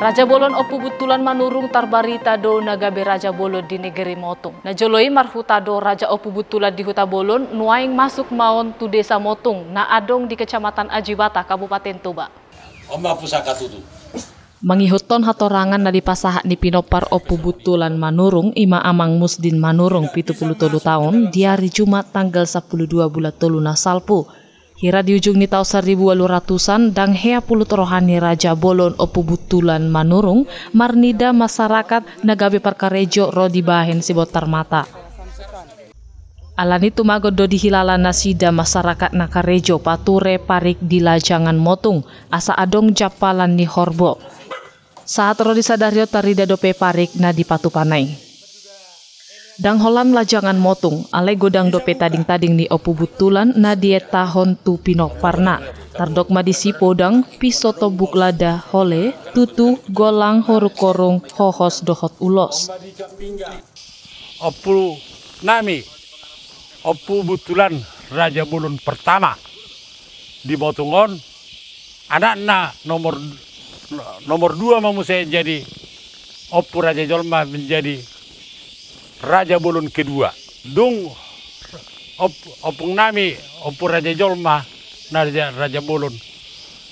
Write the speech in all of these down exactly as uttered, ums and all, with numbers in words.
Raja Bolon Ompu Buntulan Manurung tarbarita do na gabe Raja Bolon di negeri Motung. Na jolo i marhuta do Raja Ompu Buntulan di Huta Bolon, nuaeng masuk ma on tu desa Motung na adong di Kecamatan Ajibata, Kabupaten Toba. Oma pusaka tutu. Mangihuthon hatorangan na dipasahat ni pinompar Ompu Buntulan Manurung, i ma Amang Musdin Manurung, pitu pulu tolu taon, di ari Jumat tanggal sampulu dua bulan tolu na salpu. Hira di ujung ni taon saribu ualu ratusan, ndang hea pulut roha ni Raja Bolon Ompu Buntulan Manurung marnida masyarakat na gabe parkarejo ro dibahen sibontar mata. Alani tumagon do dihilala nasida masyarakat na karejo pature parik di lajangan Motung, asa adong jampalan ni horbo. Sahat ro di sadari on tarida dope parik na dipatupana i. Ndang holan lajangan Motung, alai godang dope tading-tading ni Ompu Buntulan na dietahon tu pinomparna. Tardok ma disi podang, piso, tombuk, lada, hole, tutu, golang, horung-horung, hohos dohot ulos. Ompu nami, Ompu Buntulan Raja Bolon pertama di Motung on, anakna nomor, nomor dua ma muse jadi Ompu Raja Jolma menjadi Raja Bolon kedua. Dung op-, ompung nami Ompu Raja Jolma na Raja, Raja Bolon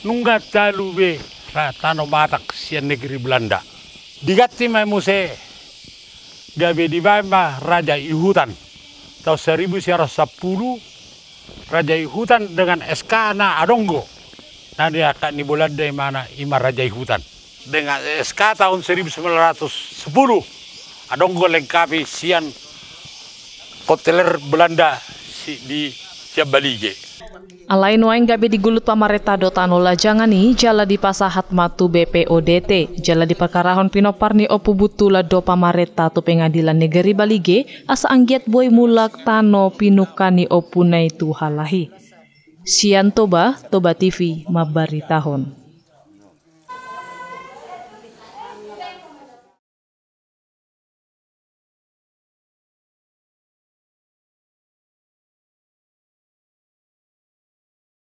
nunga talu be ra-, tano Batak sian negeri Belanda. Diganti ma muse gabe dibaen ma Raja Ihutan. Taon saribu sia ratus sampulu, Raja Ihutan dengan S K na adong do. Na diangkat ni Belanda i ma na, i ma Raja Ihutan. Dengan S K taon seribu sembilan ratus sepuluh, adong do lengkap i sian kontainer Belanda si-, di Siambalige. Alai nuaeng gabe digulut pamarenta do tano lajangan i, jala dipasahat ma tu B P O D T, jala diparkarahon pinompar ni Ompu Buntulan do pamarenta tu Pengadilan Negeri Balige, asa anggiat boi mulak tano pinungka ni ompuna i tu halahi. Sian Toba, Toba T V mambaritahon.